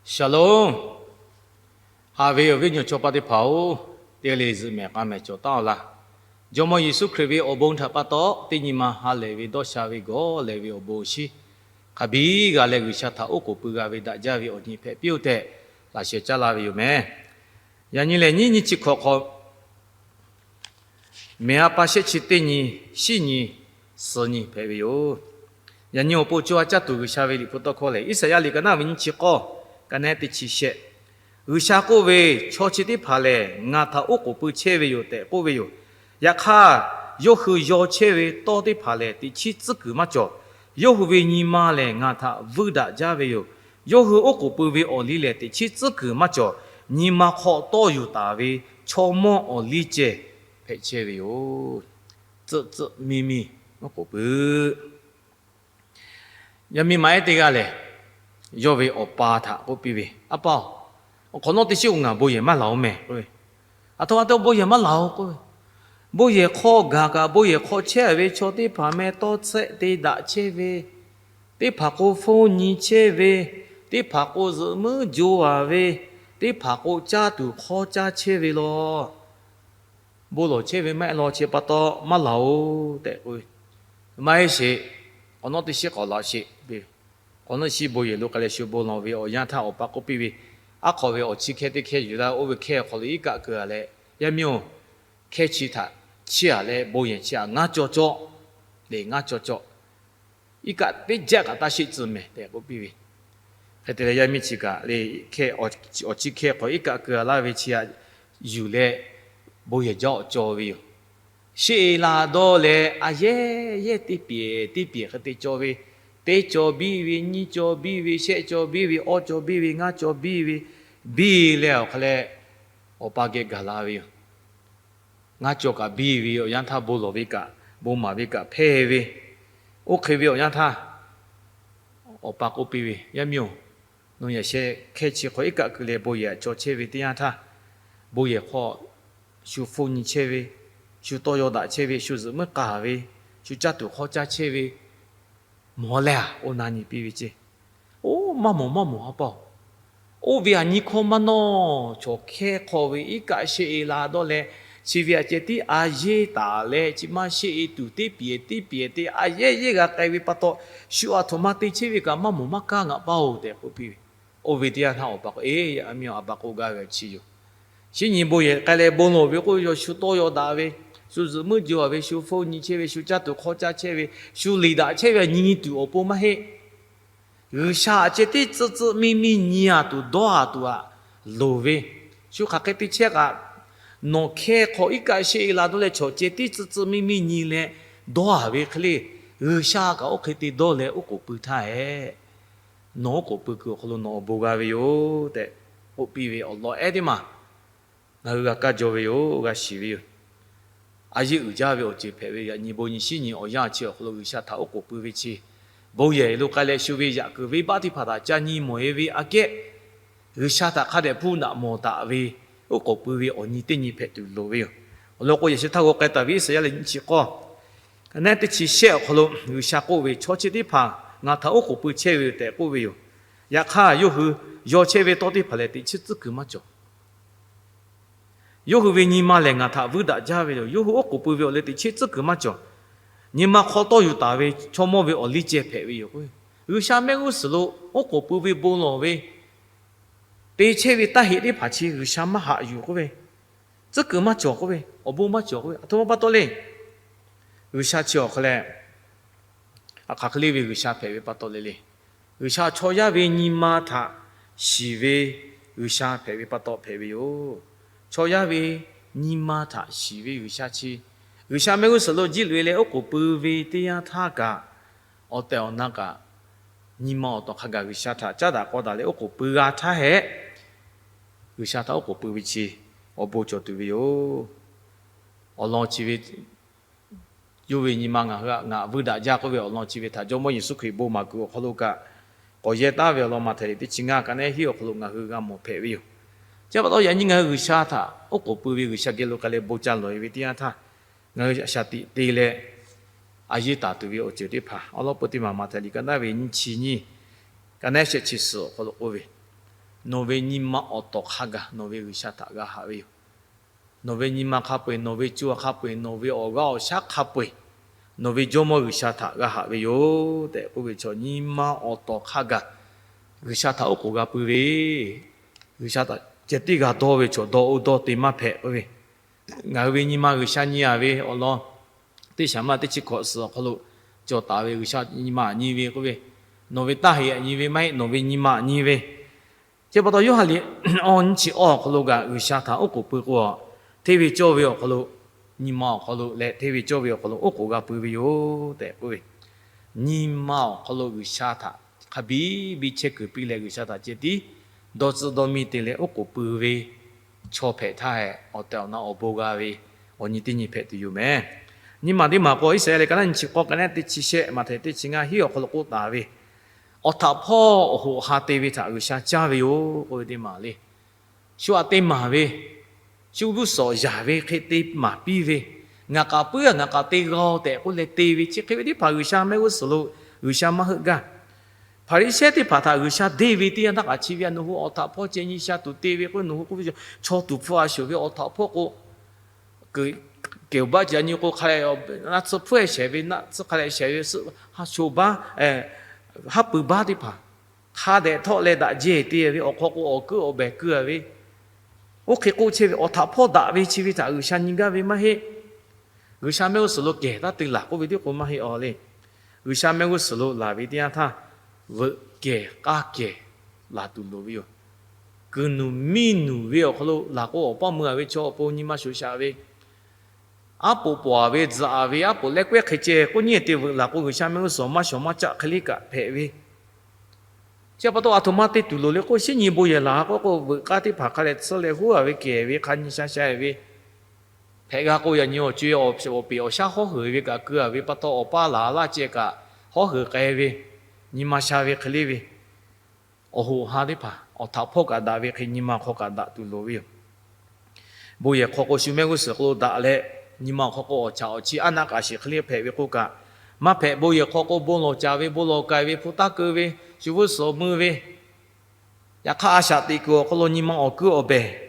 Shalom. Haꞈ ve awˬ viˉ awˬ nyi chaw paˆ teˇ hpaˍ-oˬ, teˇ g'aˇ le zuhꞈ mehˍ k'a mehˍ cawˬ taˉ-aw laˇ. Jawˇmawˇ Yeˍsuˆ Hkriꞈ ve awˬ bon htaꞈ pa taw, teˇ nyi ma ha lehˬ ve dawˇ sha ve gawˬ lehˬ ve awˬ bon awˬ shinˉ hk'a biˇ g'a leh, G'uiˬsha htaꞈ oˉ k'oˍ pui g'a ve daꞈ jaˇ ve awˬ nyi hpehꞈ piˇ-oˆ tehꞈ laꞈ sheh caˇ laˇ ve yoˬ mehˍ. Yaꞈ nyi lehˬ, nyiˇ nyi chi hkawꞈ hk'aw mehˍ a pa shehˆ chi teˇ nyi, shinˉ nyi, suhˍ nyi hpehꞈ ve yoˬ. Yaꞈ nyi awˬ pon co ha caˇ tuˬ G'uiˬsha ve liꞈ hpu tawˇ hkawˇ lehˬ, Iˉsaˍyaˆ liꞈ ka naˉ ve nyiˇ chi k'awˇ, ka nehˉ teˇ chi shehˆ. G'uiˬsha k'oˆ ve, Chaw chi teˇ hpaˍ lehˬ ngaˬ htaꞈ oˉ k'oˍ pui chehˇ ve yoˬ tehꞈ k'oˆ ve yoˬ. Yaꞈ hk'aˇ, yawˇ hui yaw chehˇ ve tawˇ teˇ hpaˍ lehˬ, teꞈ chiˉ tcuhˉ kuiˬ maˇ cawˬ. Yawˇ hui ve nyi ma lehˬ ngaˬ htaꞈ vuiˇ daꞈ jaˇ ve yoˬ. Yawˇ hui oˉ k'oˍ pui ve awˬ liˇ lehˬ, teꞈ chiˉ tcuhˉ kuiˬ maˇ cawˬ. Nyi ma hk'aw tawˇ yuˬ taˍ ve chaw mawˇ awˬ liˇ ceh hpehꞈ chehˇ ve yoˬ. Tcuhˆ tcuhˆ miˇ miˇ oˉ k'oˍ pui. Yaˇ miˇ ma ehˉ teˇ g'aˇ lehˬ, yawˇ ve awˬ pa htaꞈ k'oˆ piˇ ve, A pa-oˬ, awˬ hk'awꞈ nawˉ teˇ shiˉ k'o ngaˬ bon yehˬ maˇ laˬ-oˬ mehˍ k'oˆ ve. Aˬ htoꞈ ma te bon yehˬ maˇ laˬ-oˬ k'oˆ ve. Bon yehˬ hk'aw gaˬ kaꞈ bon yehˬ hk'aw chehˇ ve chaw teˇ hpaˍ meh tawˇ tsehˆ te daꞈ chehˇ ve, teˇ hpaˍ k'o hpfuhˇ nyi chehˇ ve, teˇ hpaˍ k'o zuhꞈ muiˉ jo-a ve, teˇ hpaˍ k'o caˇ tuˬ hk'awˇ caˇ chehˇ ve law. Bon lawˬ chehˇ ve maˇ heˆ law, chi pa taw maˇ laˬ-oˬ tehꞈ k'oˆ ve. Maˇ heˆ sheˍ, hk'awꞈ nawˉ teˇ shiˉ k'awꞈ laˬ sheˍ ve. Hk'awꞈ nawˉ shiˉ bon yehˬ lo k'ai leh shu bon lawˬ ve awˬ yanˇ htaˇ awˬ pa k'oˆ piˇ ve, Aˉ hk'aw ve awˬ chi hkehˇ teˇ hkehˇ yuˬ laˇ, oˇ ve hkehˇ awˬ hk'aw lo iˉ kaˆ keu-a leh, yaˇ miˇ-oˬ, hkehˇ chi htaꞈ chiˇ-a leh bon yehˬ chi htaꞈ ngaˇ cawˇ cawˇ, leh ngaˇ cawˇ cawˇ, iˉ kaˆ teˇ jaˆ kaꞈ taˇ sheˆ tcuh mehˍ tehꞈ k'oˆ piˇ ve. Hk'e te leh yaˇ miˇ chi kaꞈ le, awˬ chi hkehˇ hk'aw iˉ kaˆ keu-a laˇ ve chi htaꞈ yuˬ leh bon yehˬ jaˇ awˬ cawˬ ve yoˬ. Sheˆ-e la dawˇ leh a yehˉ yehˉ teˇ pyeˬ teˇ pyeˬ hk'e te cawˬ ve, teˇ cawˬ biˇ ve, nyiˇ cawˬ biˇ ve, shehˆ cawˬ biˇ ve, awˇ cawˬ biˇ ve, ngaˇ cawˬ biˇ ve, biˇ leh awˬ hk'a leh awˬ pa geh gaˬ la ve yoˬ. Ngaˇ cawˬ kaꞈ biˇ ve awˬ yanˇ htaˇ bon lawˬ ve kaꞈ, bon maˍ ve kaꞈ hpehˇ ve, oˇ hk'e ve awˬ yanˇ htaˇ awˬ pa k'oˆ piˇ ve, Yaˇ miˇ-oˬ, nawˬ yaꞈ sheh hkehˇ chi hk'aw iˉ kaˆ keu leh bon yehˬ htaꞈ cawˬ chehˇ ve teˇ yanˇ htaˇ, bon yehˬ hk'aw shu hpfuhˇ nyi chehˇ ve, shu tawˇ yaw daꞈ chehˇ ve, shu zuhꞈ muiˉ k'aˍ ve, shu caˇ tuˬ hk'awˇ caˇ chehˇ ve, mawˬ leh-a, oˇ na nyi piˇ ve ceˇ. Oˇ, maˇ mawˬ maˇ mawˬ, a pa-oˬ. Oˇ ve aˬ nyi hkawˇ maˇ nawˇ, chaw hkehˇ hk'aw ve iˉ kaˆ sheˆ-e la dawˇ leh, chi ve aꞈ ceh tiˉ a yehˉ taˍ leh, chi maˇ sheˆ-e tuˬ teˇ pyeˬ teˇ pyeˬ te a yehˉ yehˉ g'a k'ai ve pa taw, shu aˬ htoꞈ ma te chehˇ ve kaꞈ maˇ mawˬ maˇ kaˇ ngaˬ pa-oˬ tehꞈ k'oˆ piˇ ve. Oˇ ve teˇ yanˇ htaˇ awˬ pa k'o, Eˬ, yaˇ miˇ-oˬ, a pa k'oˆ gaˇ ve chi yoˬ. Shinˉ nyi bon yehˬ k'ai leh bon lawˬ ve k'oˆ ve, shu tawˇ yaw daꞈ ve, shu zuhꞈ muiˉ jo-a ve, shu hpfuhˇ nyi chehˇ ve, shu caˇ tuˬ hk'awˇ caˇ chehˇ ve, shu liꞈ daꞈ chehˇ ve aꞈ nyi tuˬ awˬ pon maˇ heˆ. G'uiˬsha aꞈ ceh tiˉ tcuh tcuh miˇ miˇ nyi-a tuˬ dawˇ-a tuˬ aꞈ loˍ ve, shu hk'aˬ hk'e te chehˇ kaꞈ, nawˬ hkehˇ hk'aw iˉ kaˆ sheˆ-e la dawˇ leh chaw ceh tiˉ tcuh tcuh miˇ miˇ nyi leh dawˇ-a ve hk'e le, G'uiˬsha kaꞈ oˇ hk'e te dawˇ leh oˉ k'oˍ pui htaˇ hehꞈ, nawˬ oˉ k'oˍ pui kuiˬ awˬ hk'aw lo nawˬ awˬ bon g'a ve yoˬ tehꞈ k'oˆ piˇ ve awˬ lawn ehˉ teˇ maˬ ngaˬ hui g'a kaˇ jaw ve yoˬ, g'a shiˍ ve yoˬ. A yehˉ uiˍ jaˇ ve awˬ ceuˬ hpehꞈ ve, yaꞈ nyi bon nyi shinˉ nyi awˬ yanˇ chi awˬ hk'aw lo G'uiˬsha htaꞈ oˉ k'oˍ pui ve chi, bon yehˬ lo k'ai leh shu ve yaꞈ kuiˬ venˇbaˆ teˇ hpaˍ htaꞈ ca nyi mawˬ-e ve aꞈ kehˉ, G'uiˬsha htaꞈ hk'a dehꞈ hpuˇ daꞈ mawˬ daꞈ ve oˉ k'oˍ pui ve awˬ nyi teˇ nyi hpehꞈ tuˬ loˍ ve yoˬ. Awˬ lawn k'o, yaꞈ sheh htaˇ g'aw k'ai taˍ ve Iˉsaˍyaˆ liꞈ nyiˇ chi k'awˇ, ka nehˉ teˇ chi shehˆ awˬ hk'aw lo G'uiˬsha k'oˆ ve, Chaw chi teˇ hpaˍ ngaˬ htaꞈ oˉ k'oˍ pui chehˇ ve yoˬ tehꞈ k'oˆ ve yoˬ. Yaꞈ hk'aˇ, yawˇ hui yaw chehˇ ve tawˇ teˇ hpaˍ lehˬ, teꞈ chiˉ tcuhˉ kuiˬ maˇ cawˬ. Yawˇ hui ve nyi ma lehˬ ngaˬ htaꞈ vuiˇ daꞈ jaˇ ve yoˬ. Yawˇ hui oˉ k'oˍ pui ve awˬ leh teꞈ chiˉ tcuhˉ kuiˬ maˇ cawˬ. Nyi ma hk'aw tawˇ yuˬ taˍ ve chaw mawˇ ve awˬ liˇ ceh hpehꞈ ve yoˬ. G'uiˬsha mehˆ g'uˇ suhˍ lo oˉ k'oˍ pui ve bon lawˬ ve, te chehˇ ve taˇ heꞈ teˇ hpaˍ chi G'uiˬsha maˇ haꞈ yuˬ k'oˆ ve, tcuhˉ kuiˬ maˇ cawˬ k'oˆ ve, awˬ bon maˇ cawˬ k'oˆ ve, aˬ htoꞈ ma pa taw le. G'uiˬsha chi awˬ hk'aw leh, aˬ hk'aˬ hk'e le ve G'uiˬsha hpehꞈ ve pa taw le le. G'uiˬsha chaw yaˇ ve nyi ma htaꞈ shiˍ ve G'uiˬsha hpehꞈ ve pa taw hpehꞈ ve yoˬ. Chaw yaˇ ve nyi ma htaꞈ shiˍ ve G'uiˬsha chi, G'uiˬsha mehˆ g'uˇ suhˍ lo jiˇ loꞈ-e leh oˉ k'oˍ pui ve teˇ yanˇ htaˇ kaꞈ, awˬ tehˬ awˬ na kaꞈ, nyi ma awˬ tawˬ hk'a gaˬ G'uiˬsha htaꞈ caˉ daꞈ k'aw daꞈ leh oˉ k'oˍ pui g'a htaˇ hehꞈ, G'uiˬsha htaꞈ oˉ k'oˍ pui ve chi awˬ bon cawˬ tuˬ ve yoˬ. Awˬ lawn chi ve, yawˇ ve nyi ma ngaˬ hui htaꞈ ngaˬ vuiˇ daꞈ jaˇ k'oˆ ve awˬ lawn chi ve htaꞈ Jawˇmawˇ Yeˍsuˆ Hkriꞈ bon maˍ kuiˬ awˬ hk'aw lo kaꞈ k'awꞈ yehˇ taˍ ve awˬ lawn Maꞈhtehˍ liꞈ teˇ chi ngaˇ ka nehˉ hiˉ awˬ hk'aw lo ngaˬ hui g'a mawˬ hpehꞈ ve yoˬ. Chi pa taw yaꞈ nyi ngaˬ hui G'uiˬsha htaꞈ oˉ k'oˍ pui ve G'uiˬsha geh lo k'ai leh bon ca lawˬ-e ve teˇ yanˇ htaˇ, ngaˬ hui shaˍ tiꞈ te leh a yehˇ taˍ tuˬ ve awˬ ceuˬ teˇ hpaˍ awˬ lawn peu teˇ maˬ Maꞈhtehˍ liꞈ ka naˉ ve nyiˇ chi nyiˇ, ka nehˉ shehˆ chi suhˍ awˬ hk'aw lo k'oˆ ve, nawˬ ve nyi ma awˬ tawˍ hk'a gaˬ nawˬ ve G'uiˬsha htaꞈ g'a haꞈ ve yoˬ. Nawˬ ve nyi ma hk'a peu-eˬ, nawˬ ve co hk'a peu-eˬ, nawˬ ve awˬ g'aˇ awˬ shaˉ hk'a peu-eˬ, nawˬ ve Jawˇmawˇ G'uiˬsha htaꞈ g'a haꞈ ve yoˬ tehꞈ k'oˆ ve chaw, nyi ma awˬ tawˍ hk'a gaˬ G'uiˬsha htaꞈ oˉ k'oˍ g'a pui ve, G'uiˬsha htaꞈ ceh tiˉ g'a dawˇ ve chaw, dawˇ oˇ dawˇ te maˇ hpehꞈ k'oˆ ve, ngaˬ hui ve nyi ma G'uiˬsha nyi a ve awˬ lawn, teˇ shaˍ maˇ teˇ chi hkawꞈ suhˍ awˬ hk'aw lo cawˬ taˍ ve G'uiˬsha nyi ma aꞈ nyi ve k'oˆ ve, nawˬ ve taˇ heꞈ aꞈ nyi ve maˇ heˆ, nawˬ ve nyi ma aꞈ nyi ve. Chi pa taw Yoˇhanˬ liꞈ awˇ nyiˇ chi awˇ awˬ hk'aw lo kaꞈ G'uiˬsha htaꞈ oˉ k'oˍ pui k'o, hteˇ ve cawˇ ve awˬ hk'aw lo, nyi ma awˬ hk'aw lo leh hteˇ ve cawˇ ve awˬ hk'aw lo oˉ k'oˍ g'a pui ve yoˬ tehꞈ k'oˆ ve, nyi ma awˬ hk'aw lo G'uiˬsha htaꞈ hk'a biˇ biˇ chehˇ kuiˬ piˇ leh G'uiˬsha htaꞈ ceh tiˉ dawˇ tcuhˆ dawˇ miˇ te leh oˉ k'oˍ pui ve chaw hpehꞈ htaˇ, awˬ tehˬ awˬ na awˬ bon g'a ve awˬ nyi teˇ nyi hpehꞈ tuˬ yoˬ meh. Nyi ma teˇ maˬ k'o, Iˉsaˍyaˆ lehˬ ka naˉ nyi chi k'awˇ ka naˉ teˇ chi shehˆ, Maꞈhtehˍ teˇ chi ngaˇ hiˉ awˬ hk'aw lo k'oˆ taˍ ve, awˬ htaꞈ hpawˇ awˬ hoꞈ ha te ve htaꞈ G'uiˬsha caˇ ve yoˬ k'oˆ ve teˇ maˬ le. Shu aꞈ te maˍ ve, shu g'uˇ suhˍ yaˍ ve hk'e te maˍ piˇ ve, ngaˬ k'aꞈ puiˉ a ngaˬ k'aꞈ te g'a-o tehꞈ k'oˆ leh te ve chi hk'e ve teˇ hpaˍ G'uiˬsha mehˆ g'uˇ suhˍ lo G'uiˬsha maˇ heuˆ gaˇ. Hpaˍriˍsehˇ teˇ hpaˍ htaꞈ G'uiˬsha deˇ ve teˇ yanˇ htaˇ kaꞈ chi ve a, nawˬ hui awˬ htaꞈ hpawˇ ceh nyi sha tuˬ te ve k'oˆ, nawˬ hui k'oˆ ve chaw tuˍ hpfuh a shuˍ ve awˬ htaꞈ hpawˇ k'o, kehˬ uˍ baˆ ce a nyi k'o hk'a leh, naˆ tsuhˇ hpfuhˇ shehˍ ve, naˆ tsuhˇ hk'a leh shehˍ ve, suhˆ ha sho baˆ, haˉ pui baˆ teˇ hpaˍ hk'a dehꞈ htawˆ leh daꞈ jehˬ te ve awˬ hk'aw k'o awˬ kuiˉ awˬ behˬ keu a ve, oˇ hk'e k'oˆ chehˇ ve awˬ htaꞈ hpawˇ daꞈ ve chi ve htaꞈ G'uiˬsha nyi gaˇ ve maˇ heˆ. G'uiˬsha mehˆ g'uˇ suhˍ lo kehˬ taˇ te laˬ k'oˆ ve teˇ k'o maˇ heˆ a le. G'uiˬsha mehˆ g'uˇ suhˍ lo laˬ ve teˇ yanˇ htaˇ, veuꞈ kehˬ k'aˇ kehˬ laˬ tuˬ loˍ ve yoˬ. Kuiˬ nuˬ miˇ nuˬ ve awˬ hk'aw lo laˬ k'o, awˬ paˇ meuˇ a ve chaw awˬ pon nyi ma shoˍ shaꞈ ve, aˉ poꞈ pawˍ a ve, tzuhꞈ a ve, aˉ poꞈ leh kawehˉ hk'e ceh k'oˆ nyi te veuꞈ laˬ k'o, G'uiˬsha mehˆ g'uˇ suhˍ maˇ shawˍ maˇ caˆ hk'e le kaꞈ hpehꞈ ve. Chi pa taw a htoꞈ ma te tuˬ loˍ le k'o, shinˉ nyi bon yehˬ laˬ k'o k'o, veuꞈ k'aˇ teˇ hpaˍ hk'a leh tsuhˇ leh huˉ a ve kehˬ ve hk'a nyi sha sha ve, hpehꞈ g'a k'o yaꞈ nyi awˬ co awˬ peˍ awˬ shaˉ hawˉ heuˬ ve kaꞈ keu a ve pa taw, awˬ paˇ laˬ laˇ ceh kaꞈ hawˉ heuˬ k'ai ve, nyi ma sha ve hk'e le ve, awˬ hoꞈ ha teˇ hpaˍ awˬ htaꞈ hpawˇ kaꞈ daꞈ ve hk'e nyi ma hk'aw kaꞈ daꞈ tuˬ loˍ ve yoˬ. Bon yehˬ hk'aw k'o shu mehˆ g'uˇ suhˍ hk'aw lo daꞈ leh, nyi ma awˬ hk'aw k'o awˬ chaꞈ awˬ chi aˉ naˆ k'a shiˍ hk'e le hpehꞈ ve k'oˆ kaꞈ, maˇ hpehꞈ. Bon yehˬ hk'aw k'o bon lawˬ caˍ ve, bon lawˬ k'ai ve, hpu taˇ keu ve, shu vuiˇ suhˍ mui ve, yaꞈ hk'aˇ a shaꞈ teꞈ kuiˬ awˬ hk'aw lo nyi ma awˬ kuiˉ awˬ behˬ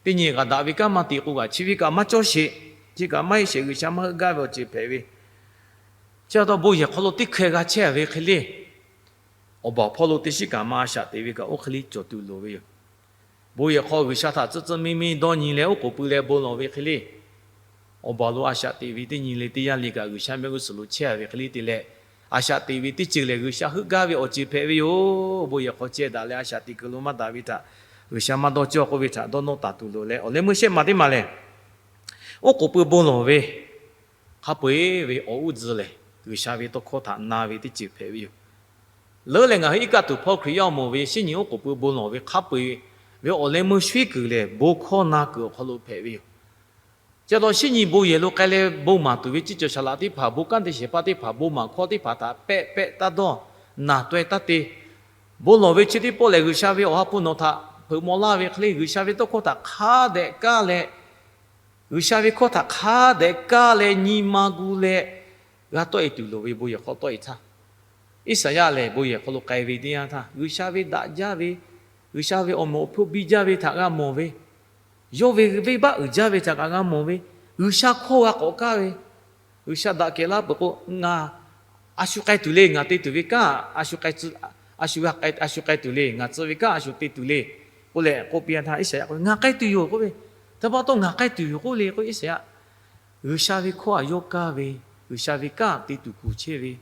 teˇ nyi kaꞈ daꞈ ve kanˉ maˇ te k'o kaꞈ, chi ve kaꞈ maˇ cawˇ sheˍ, chi kaꞈ maˇ heˆ sheˍ, G'uiˬsha maˇ heuˆ gaˇ ve awˬ ceuˬ hpehꞈ ve. Chi pa taw bon yehˬ hk'aw lo teˇ hkeh g'a chehˇ ve hk'e le, awˬ baˬ hpawˇ lo teˇ shiˉ kaꞈ maˇ a shaꞈ teꞈ ve kaꞈ oˇ hk'e le cawˬ tuˬ loˍ ve yoˬ. Bon yehˬ hk'aw G'uiˬsha htaꞈ tcuhˇ tcuhˇ miˇ miˇ dawˇ nyi leh oˉ k'oˍ pui leh bon lawˬ ve hk'e le, awˬ baˬ lo a shaꞈ teꞈ ve teˇ nyi le teˇ yanˇ le kaꞈ G'uiˬsha mehˆ g'uˇ suhˍ lo chehˇ ve hk'e le te leh, a shaꞈ teꞈ ve teˇ ceuˬ lehˬ G'uiˬsha heuˆ gaˇ ve awˬ ceuˬ hpehꞈ ve yoˬ. Bon yehˬ hk'aw ceh daꞈ leh a shaꞈ teꞈ kuiˬ lo maˇ daꞈ ve htaꞈ, G'uiˬsha maˇ dawˇ cawˇ k'oˆ ve htaꞈ dawˇ nawˇ taˍ tuˬ loˍ leh, awˬ leh meuˇ shehˆ maˬ teˇ maˬ lehˬ, oˉ k'oˍ pui bon lawˬ ve hk'a peu-eˬ ve awˬ uˉ tcuhˇ lehˬ, G'uiˬsha ve tawˇ hkawˇ htaꞈ na ve teˇ ceuˬ hpehꞈ ve yoˬ. Leuˉ leh ngaˬ hui iˉ kaˆ tuˬ hpawˇ Hkriꞈ yaˇ awˬ moˍ ve shinˉ nyi oˉ k'oˍ pui bon lawˬ ve hk'a peu-eˬ ve awˬ leh meuˇ shehˆ kuiˬ lehˬ, bon hkawˇ na kuiˬ awˬ hk'aw lo hpehꞈ ve yoˬ. Chi pa taw shinˉ nyi bon yehˬ lo k'ai leh bon maˍ tuˬ ve ciˇ cawˬ shaˍ laꞈ teˇ hpaˍ, bon kanˉ te shehˍ hpaˇ teˇ hpaˍ, bon maˍ hkawˇ teˇ hpaˍ htaꞈ pehˆ pehˆ taˇ dawˇ, naˬ taweh taˇ te. Bon lawˬ ve chi teˇ pawˆ lehˬ, G'uiˬsha ve awˬ ha hpu nawˬ htaꞈ hpeuꞈ maw laˇ ve hk'e le, G'uiˬsha ve tawˇ hkawˇ htaꞈ hk'a dehꞈ kaˇ leh, G'uiˬsha ve hkawˇ htaꞈ hk'a dehꞈ kaˇ leh nyi ma gu leh g'a tawˆ e tuˬ loˍ ve bon yehˬ hk'aw tawˆ e htaˇ, Iˉsaˍyaˆ lehˬ bon yehˬ hk'aw lo k'ai ve teˇ yanˇ htaˇ, G'uiˬsha ve daꞈ jaˇ ve, G'uiˬsha ve awˬ moˍ awˬ hpfuhˇ biˇ jaˇ ve htaꞈ g'a mawˬ ve, yawˇ ve venˇbaˆ uiˍ jaˇ ve htaꞈ kaꞈ g'a mawˬ ve, G'uiˬsha hkawˇ g'a k'awꞈ kaˇ ve, G'uiˬsha daꞈ kehˬ laˇ peuˬ k'o, ngaˬ a shu k'ai tuˬ le, ngaˬ te tuˬ ve kanˉ a shu k'ai tuˬ le, ngaˬ tcuh ve kanˉ a shu te tuˬ le k'oˆ leh k'oˆ piˇ a htaˇ, Iˉsaˍyaˆ k'o ngaˬ k'ai tuˬ yoˬ k'oˆ ve, htaˇ pa taw ngaˬ k'ai tuˬ yoˬ k'oˆ le k'o, Iˉsaˍyaˆ G'uiˬsha ve hkawˇ htaꞈ yawˇ kaˇ ve, G'uiˬsha ve kanˉ te tuˬ kuˬ chehˇ ve.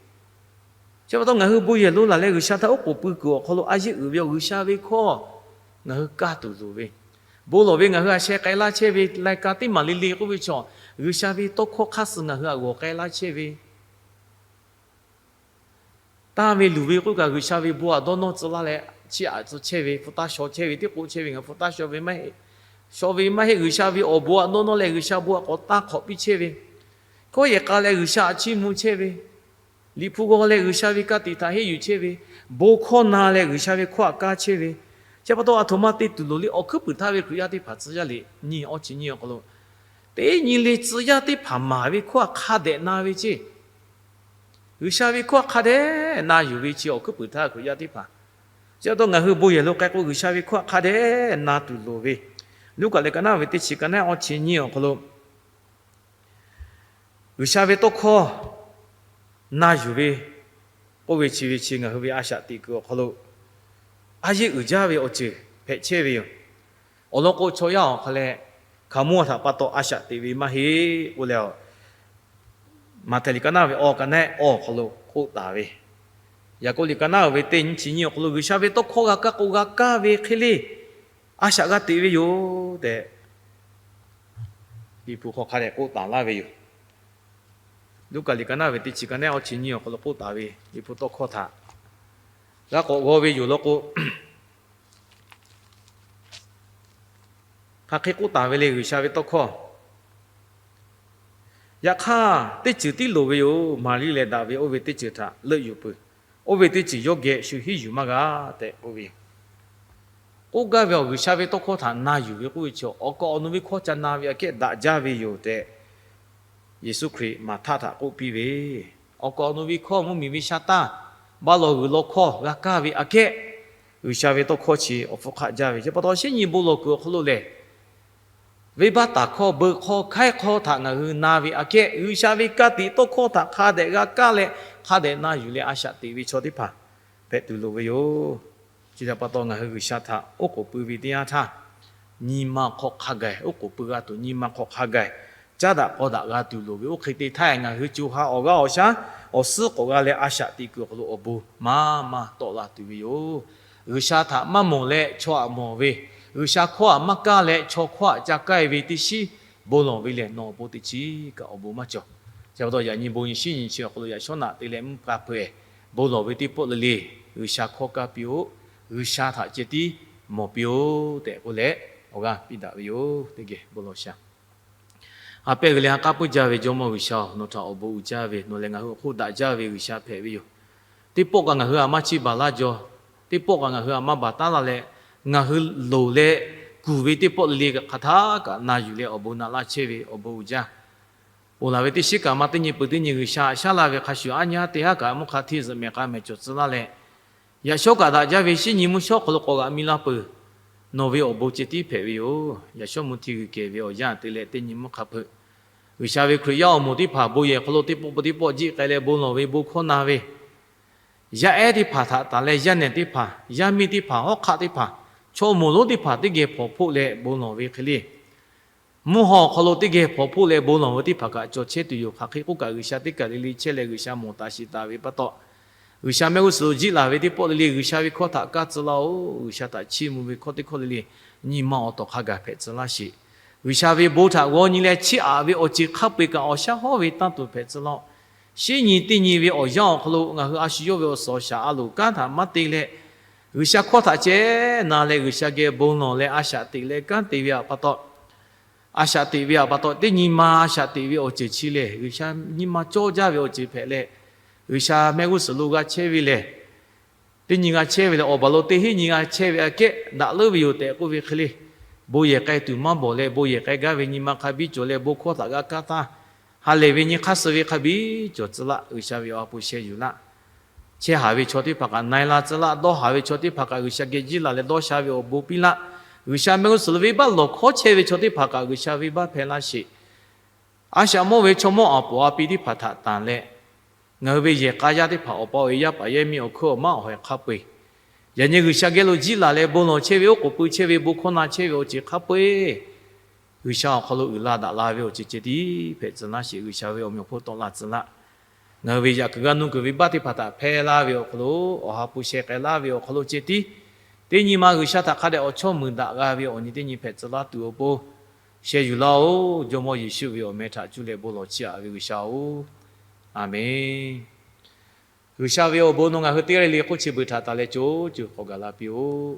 Chi pa taw ngaˬ hui bon yehˬ lo laˬ leh G'uiˬsha htaꞈ oˉ k'oˍ pui kuiˬ awˬ hk'aw lo a yeˇ uiˍ ve awˬ G'uiˬsha ve hkawˇ ngaˬ hui kaˇ tuˬ loˍ ve, bon lawˬ ve ngaˬ hui a sheh k'ai laˇ chehˇ ve, lai ka teˇ maˬ le le k'oˆ ve chaw, G'uiˬsha ve tawˇ hkawˇ hk'aˇ suh ngaˬ hui a g'awˬ k'ai laˇ chehˇ ve, tanˇ ve luˬ ve k'oˆ kaꞈ G'uiˬsha ve bon htaꞈ dawˇ nawˇ tcuh laˇ leh, chiˇ aꞈ tcuh chehˇ ve, hpu taˇ shaw chehˇ ve, teˇ k'oˆ chehˇ ve ngaˬ hpu taˇ shaw ve maˇ heˆ. Shaw ve maˇ heˆ, G'uiˬsha ve awˬ bon htaꞈ dawˇ nawˇ leh G'uiˬsha bon htaꞈ k'awꞈ tanˇ hk'awꞈ piˇ chehˇ ve, hkawˇ yehˬ k'a leh G'uiˬsha htaꞈ chiˇ mvuh chehˇ ve, Liꞈ hpu g'aw leh G'uiˬsha ve ka tiꞈ htaꞈ henˇ yuˬ chehˇ ve, bon hkawˇ na leh G'uiˬsha ve hkawˇ htaꞈ kaˇ chehˇ ve, chi pa taw a htoꞈ ma te tuˬ loˍ le, awˬ hkuiˉ puiˍ htaˇ ve Hkriꞈ yaˇ teˇ hpaˍ tcuh yaˇ liꞈ nyi awˇ chi nyi awˬ hk'aw lo, teˇ nyi le tcuh yaˇ teˇ hpaˍ maˍ ve hkawˇ htaꞈ hk'a dehꞈ na ve ceˇ. G'uiˬsha ve hkawˇ htaꞈ hk'a dehꞈ na yuˬ ve chi awˬ hkuiˉ puiˍ htaˇ Hkriꞈ yaˇ teˇ hpaˍ Chi pa taw ngaˬ hui bon yehˬ lo k'ai k'o, G'uiˬsha ve hkawˇ hk'a dehꞈ na tuˬ loˍ ve, Luˉkaꞈ liꞈ ka naˆ ve teˇ chi ka naˆ awˇ chi nyiˇ awˬ hk'aw lo G'uiˬsha ve tawˇ hkawˇ na yuˬ ve k'oˆ ve chi ve chi ngaˬ hui ve a shaꞈ teꞈ kuiˬ awˬ hk'aw lo a yeˇ uiˍ jaˇ ve awˬ ceuˬ hpehꞈ chehˇ ve yoˬ. Awˬ lawn k'o, chaw yaˇ awˬ hk'a leh hkaoˍmonˇ htaꞈ pa taw a shaꞈ teꞈ ve maˇ heˆ k'oˆ leh, Maꞈhtehˍ liꞈ ka naˆ ve awˇ ka naˆ awˇ awˬ hk'aw lo k'oˆ taˍ ve, Yaˍkoˆ liꞈ ka naˆ ve teˇ nyiˇ chi nyiˇ awˬ hk'aw lo G'uiˬsha ve tawˇ hkawˇ g'a kaˇ k'o, g'a kaˇ ve hk'e le a shaꞈ g'a teꞈ ve yoˬ tehꞈ, Liꞈ hpu hk'aw hk'a dehꞈ k'oˆ taˍ laˇ ve yoˬ. Luˉkaꞈ liꞈ ka naˆ ve teˇ chi ka naˆ awˇ chi nyiˇ awˬ hk'aw lo k'oˆ taˍ ve Liꞈ hpu tawˇ hkawˇ htaꞈ g'a k'awꞈ g'aw ve yoˬ law k'o, hk'aˬ hk'e k'oˆ taˍ ve le, G'uiˬsha ve tawˇ hkawˇ. Yaꞈ hk'aˇ, teˇ ceuˬ tiˉ loˍ ve yoˬ. Maˍriˆ leh daꞈ ve oˇ ve teˇ ceuˬ htaꞈ leuˆ yuˬ peuˬ. Oˇ ve teˇ ceuˬ yawˇ geh shu hiˉ yuˬ maˇ g'a tehꞈ k'oˆ ve yoˬ. K'oˆ gaˇ ve awˬ, G'uiˬsha ve tawˇ hkawˇ htaꞈ na yuˬ ve k'oˆ ve chi, awˬ kaˍ awˬ nu ve hkawˇ ca na ve aꞈ kehˉ daꞈ jaˇ ve yoˬ tehꞈ, Yeˍsuˆ Hkriꞈ Maˍhtaˆ htaꞈ k'oˆ piˇ ve, awˬ kaˍ awˬ nu ve hkawˇ, mvuhˇmiˬ ve sha taˇ, baˆ lawˬ g'uiˬ lawˬ hkawˇ g'a kaˇ ve aꞈ kehˉ, G'uiˬsha ve tawˇ hkawˇ chi awˬ hpfuhˇ hk'aˆ jaˇ ve. Chi pa taw, shinˉ nyi bon lawˬ kuiˬ awˬ hk'aw lo lehˬ, venˇbaˆ taˍ hkawˇ, beu hkawˇ, hkaiˉ hkawˇ htaꞈ ngaˬ hui na ve aꞈ kehˉ, G'uiˬsha ve ka tiꞈ tawˇ hkawˇ htaꞈ hk'a dehꞈ g'a kaˇ leh, hk'a dehꞈ na yuˬ leh a shaꞈ teꞈ ve chaw teˇ hpaˍ hpehꞈ tuˬ loˍ ve yoˬ. Chi htaꞈ pa taw, ngaˬ hui G'uiˬsha htaꞈ oˉ k'oˍ pui ve teˇ yanˇ htaˇ, nyi ma hk'aw hk'a gaˬ oˉ k'oˍ pui g'a tuˬ, nyi ma hk'aw hk'a gaˬ caˉ daꞈ k'aw daꞈ g'a tuˬ loˍ ve oˇ hk'e te htaˇ, ngaˬ hui co ha awˬ g'aˇ awˬ shaˉ awˬ suhˉ k'awꞈ g'a leh, a shaꞈ teꞈ kuiˬ awˬ hk'aw lo awˬ bon maˇ maˇ tawˆ la tuˬ ve yoˬ. G'uiˬsha htaꞈ maˇ mawˬ leh chaw aꞈ mawˬ ve, G'uiˬsha hkawˇ aꞈ maˇ kaˇ leh chaw hkawˇ aꞈ ca kaˇ e ve teˇ shinˉ bon lawˬ ve lehˬ, nawˬ awˬ pon teˇ chiˉ kaꞈ awˬ bon maˇ cawˬ. Chi pa taw, yaꞈ nyi bon nyi shinˉ nyi chi awˬ hk'aw lo yaꞈ shawˉ naꞈ te leh mvuhˇ hk'a hpeuꞈ bon lawˬ ve teˇ pawˆ le le, G'uiˬsha hkawˇ kaˇ piˇ-oˆ. G'uiˬsha htaꞈ ceh tiˉ mawˬ piˇ-oˆ tehꞈ k'oˆ leh, awˬ g'aˇ piˇ daꞈ ve yoˬ. Teˇ geh bon lawˬ shaˍ. Ha pehˇ g'uiˬ leh ha k'aˉ puiˉ jaˇ ve Jawˇmawˇ G'uiˬsha-oˬ, nawˬ htaꞈ awˬ bon uiˍ jaˇ ve, nawˬ lehˬ ngaˬ hui awˬ hk'oˆ daꞈ jaˇ ve G'uiˬsha hpehꞈ ve yoˬ. Teˇ pawˆ kaꞈ ngaˬ hui aꞈ maˇ chiˇ baˬ laˇ jaw. Teˇ pawˆ kaꞈ ngaˬ hui aꞈ maˇ baˬ taˉ laˇ leh, ngaˬ hui loˍ leh kuˬ ve teˇ pawˆ le le hk'aˬ htaˇ kaꞈ na yuˬ leh awˬ bon na laˇ chehˇ ve awˬ bon uiˍ jaˇ. Ponˬ laˬ ve teˇ shinˉ kaꞈ maˇ teˇ nyi peuˬ teˇ nyi G'uiˬsha aꞈ shaˉ laˇ ve hk'a shuˍ, aˉ nyi aˉ te haˉ kaꞈ mvuhˇ hk'a hteˇ zuhꞈ mehˬ k'a mehˬ cawˬ tcuh laˇ leh, yaꞈ shawˉ kaꞈ daꞈ jaˇ ve shinˉ nyi mvuhˇ shawˉ hk'aw lo k'awꞈ g'aꞈ mi laˇ peuˬ. Nawˬ ve awˬ bon ceh tiˉ hpehꞈ ve yoˬ. Yaꞈ shawˉ mvuhˇ hteˇ g'uiˬ kehˬ ve awˬ yanˇ te leh teˇ nyi mvuhˇ hk'a hpeuꞈ, G'uiˬsha ve Hkriꞈ yaˇ awˬ moˍ teˇ hpaˍ bon yehˬ hk'aw lo teˇ pawˆ peuˬ teˇ pawˆ jiˆ k'ai leh bon lawˬ ve bon hkawˇ na ve, yaˇ ehˉ teˇ hpaˍ htaꞈ tanˬ leh yaˇ nehˬ teˇ hpaˍ, yaˇ miˇ teˇ hpaˍ, hawˉ hk'aˆ teˇ hpaˍ, chaw moˍ lonˉ teˇ hpaˍ teˇ geh hpawnˬ hpoˆ leh bon lawˬ ve hk'e le, mvuhˇ haw awˬ hk'aw lo teˇ geh hpawnˬ hpoˆ leh bon lawˬ ve teˇ hpaˍ kaꞈ cawˬ chehˇ tuˬ yoˬ. Hk'aˬ hk'e k'oˆ kaꞈ, G'uiˬsha teˇ kaˬ le le chehˇ leh G'uiˬsha mawˬ taˍ shiˍ taˍ ve pa taw, G'uiˬsha mehˆ g'uˇ suhˍ lo jiˆ laˬ ve teˇ pawˆ le le G'uiˬsha ve hkawˇ htaꞈ kaˇ tcuh laˇ-oˆ. G'uiˬsha htaꞈ chiˇ mvuh ve hkawˇ teˇ hkawˇ le le nyi ma awˬ tawˍ hk'a gaˬ hpehꞈ tcuh laˇ sheˍ. G'uiˬsha ve bon htaꞈ g'aw nyi leh chiˇ aꞈ ve awˬ ceuˬ hk'a peu-eˬ kaꞈ awˬ shaˉ hawˉ ve tanˇ tuˬ hpehꞈ tcuh laˇ-oˆ. Shinˉ nyi teˇ nyi ve awˬ yanˇ awˬ hk'aw lo ngaˬ hui a shu yawˇ ve awˬ suhˍ awˬ shaˍ a loˍ kanˉ htaꞈ maˇ te leh, G'uiˬsha hkawˇ htaꞈ ceh na leh G'uiˬsha geh bon lawˬ leh a shaꞈ teꞈ leh kanˉ te ve pa taw, a shaꞈ teꞈ ve pa taw, teˇ nyi ma a shaꞈ teꞈ ve awˬ ceuˬ chi lehˬ, G'uiˬsha nyi ma cawˇ jaˇ ve awˬ ceuˬ hpehꞈ leh, G'uiˬsha mehˆ g'uˇ suhˍ lo g'a chehˇ ve lehˬ, teˇ nyi g'a chehˇ ve lehˬ, awˬ baˬ lo teˇ hinˉ nyi g'a chehˇ ve aꞈ kehˉ daꞈ leuˉ ve yoˬ tehꞈ k'oˆ ve hk'e le, bon yehˬ k'ai tuˬ maˇ bawˬ leh, bon yehˬ k'ai gaˇ ve nyi ma hk'a biˇ cawˬ leh, bon hkawˇ htaꞈ g'a kaˇ htaˇ, ha lehˬ ve nyi hk'aˇ suh ve hk'a biˇ cawˬ tcuh laˇ. G'uiˬsha ve awˬ ha hpu sheh yuˬ laˇ. Chehˇ haˍ ve chaw teˇ hpaˍ kaꞈ na-e la tcuh laˇ. Dawˇ haˍ ve chaw teˇ hpaˍ kaꞈ G'uiˬsha geh jiˇ laˬ leh dawˇ sha ve awˬ bon piˇ laˇ. G'uiˬsha mehˆ g'uˇ suhˍ lo venˇbaˆ lawˬ hkawˉ chehˇ ve chaw teˇ hpaˍ kaꞈ G'uiˬsha venˇbaˆ hpehˇ laˇ sheˍ. A shaꞈ mawˇ ve chaw mawˇ aˍ poˍ a pi teˇ hpaˍ htaꞈ tanˬ leh, ngaˬ hui ve yehˬ k'a yaˇ teˇ hpaˍ awˬ pa awˬ e yaˇ paˍ yaˇ miˇ awˬ hkuiˉ awˬ maˉ awˬ hawehˬ hk'a peu-eˬ, yaꞈ nyi G'uiˬsha geh lo jiˇ laˬ leh bon lawˬ chehˇ ve, oˉ k'oˍ pui chehˇ ve, bon hkawˇ na chehˇ ve awˬ ceuˬ hk'a peu-eˬ, G'uiˬsha awˬ hk'aw lo uiˍ la daꞈ la ve awˬ ceuˬ ceh tiˉ hpehꞈ tcuh laˇ sheˍ. G'uiˬsha ve awˬ meꞈ awˬ hponˇ tawˆ la tcuh laˇ. Ngaˬ hui ve yaꞈ kuiˬ g'a nuˇ kuiˬ ve baˆ teˇ hpaˍ htaꞈ hpehˇ laˇ ve awˬ hk'aw lo, awˬ ha hpu sheh k'ai laˇ ve awˬ hk'aw lo ceh tiˉ, teˇ nyi ma G'uiˬsha htaꞈ hk'a dehꞈ awˬ chawˇ muiˬ daꞈ g'a ve awˬ nyi teˇ nyi hpehꞈ tcuh laˇ tuˬ awˬ pon, sheh yuˬ laˇ-oˆ. Jawˇmawˇ Yeˍsuˆ ve awˬ meh htaꞈ cuˇ leh bon lawˬ chiˇ aꞈ ve G'uiˬsha-oˬ, Aˍmenˍ. G'uiˬsha ve awˬ bon nawˬ ngaˬ hui teˇ g'aˇ le le hk'oˆ chi beuꞈ htaꞈ taˍ leh co co hk'awꞈ gaˬ la piˇ-oˆ.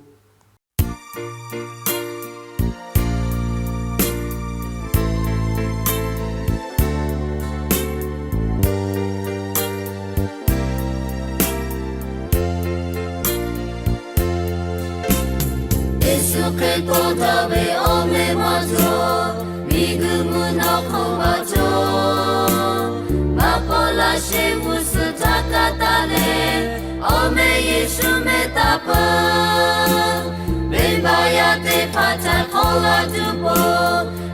Yeˍsuˆ Hkriꞈ htaꞈ ve awˬ meh maˇ cawˬ, miˬguiˬ mvuhˇ naw hk'oˆ maˇ cawˬ. Maˇ paw laˇ sheˍ g'uˇ suhˍ htaˇ kaꞈ taˍ leh, awˬ meh Yeˍsuˆ meh taˍ peuˬ. g'a tuˬ po,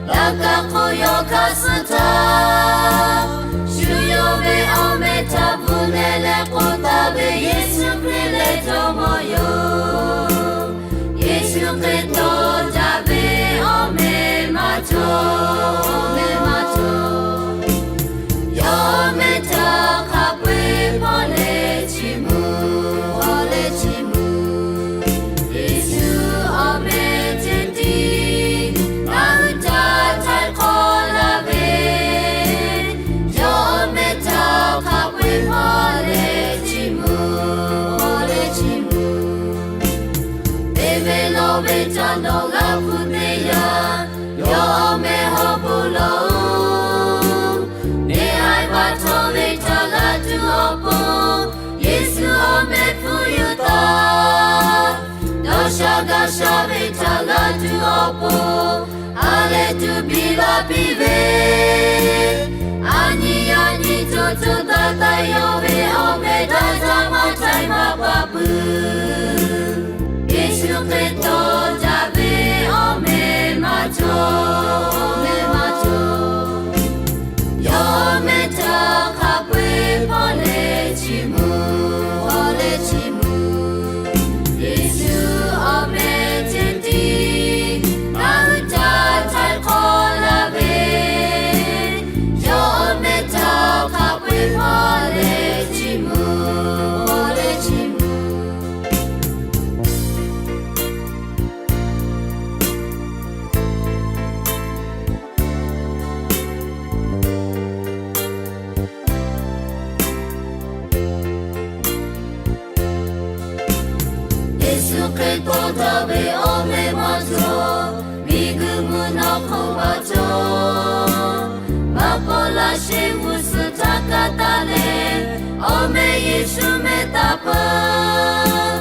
laꞈ ka hk'oˆ yawˇ hkanˇ suh htaˇ, shu yawˇ ve awˬ meh htaꞈ bvuhꞈ leh leh k'oˆ taˍ ve, Yeˍsuˆ Hkriꞈ leh Jawˇmawˇ yoˬ. Yeˍsuˆ Hkriꞈ dawˇ daꞈ ve awˬ meh maˇ cawˬ, awˬ meh maˇ cawˬ. Yawˇ awˬ meh htaꞈ hk'a peu-eˬ hpawˇ leh chiˇ mvuh, hpawˇ leh chiˇ mvuh. Yeˍsuˆ awˬ meh ceh tiˉ ngaˬ hui htaꞈ htaiˍ hk'awꞈ laˇ ve, yawˇ awˬ meh htaꞈ hk'a peu-eˬ hpawˇ leh chiˇ mvuh, hpawˇ leh chiˇ mvuh. Teˇ ve lawˬ ve caꞈ nawˬ g'a hpu teˇ yanˇ, yawˇ awˬ meh hawˉ pui laˬ-oˬ. Neˇ haiˬ baˬ htawˇ ve htaꞈ g'a tuˬ awˬ pon, Yeˍsuˆ awˬ meh hpfuhˇ yuˬ taˍ. Dawˇ sha gaˇ sha ve htaꞈ g'a tuˬ awˬ pon, ha lehˬ tuˬ biˇ la piˇ ve, a nyi a nyi co co taiˍ taiˍ yawˇ ve awˬ meh daꞈ jaˇ maˇ htaiˍ maˇ paˍ pui. Yeˍsuˆ Hkriꞈ dawˇ daꞈ ve awˬ meh maˇ cawˬ, awˬ meh maˇ cawˬ. Yawˇ awˬ meh htaꞈ hk'a peu-eˬ hpawˇ leh chiˇ mvuh, hpawˇ leh chiˇ mvuh. Yeˍsuˆ awˬ meh ceh tiˉ ngaˬ hui htaꞈ htaiˍ hk'awꞈ laˇ ve, yawˇ awˬ meh htaꞈ hk'a peu-eˬ hpawˇ leh chiˇ mvuh, hpawˇ leh chiˇ mvuh. Yeˍsuˆ Hkriꞈ dawˇ daꞈ ve awˬ meh maˇ cawˬ, miˬguiˬ mvuhˇ naw hk'oˆ maˇ cawˬ. Maˇ paw laˇ sheˍ g'uˇ suhˍ htaˇ kaꞈ taˍ leh, awˬ meh Yeˍsuˆ meh taˍ peuˬ.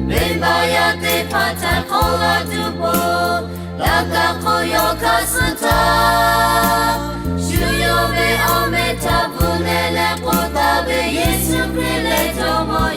Venˇbaˆ yaˇ teˇ hpaˍ htaiˍ hk'awꞈ g'a tuˬ po, laꞈ ka hk'oˆ yawˇ hkanˇ suh htaˇ, shu yawˇ ve awˬ meh htaꞈ bvuhꞈ leh leh k'oˆ taˍ ve, Yeˍsuˆ Hkriꞈ leh Jawˇmawˇ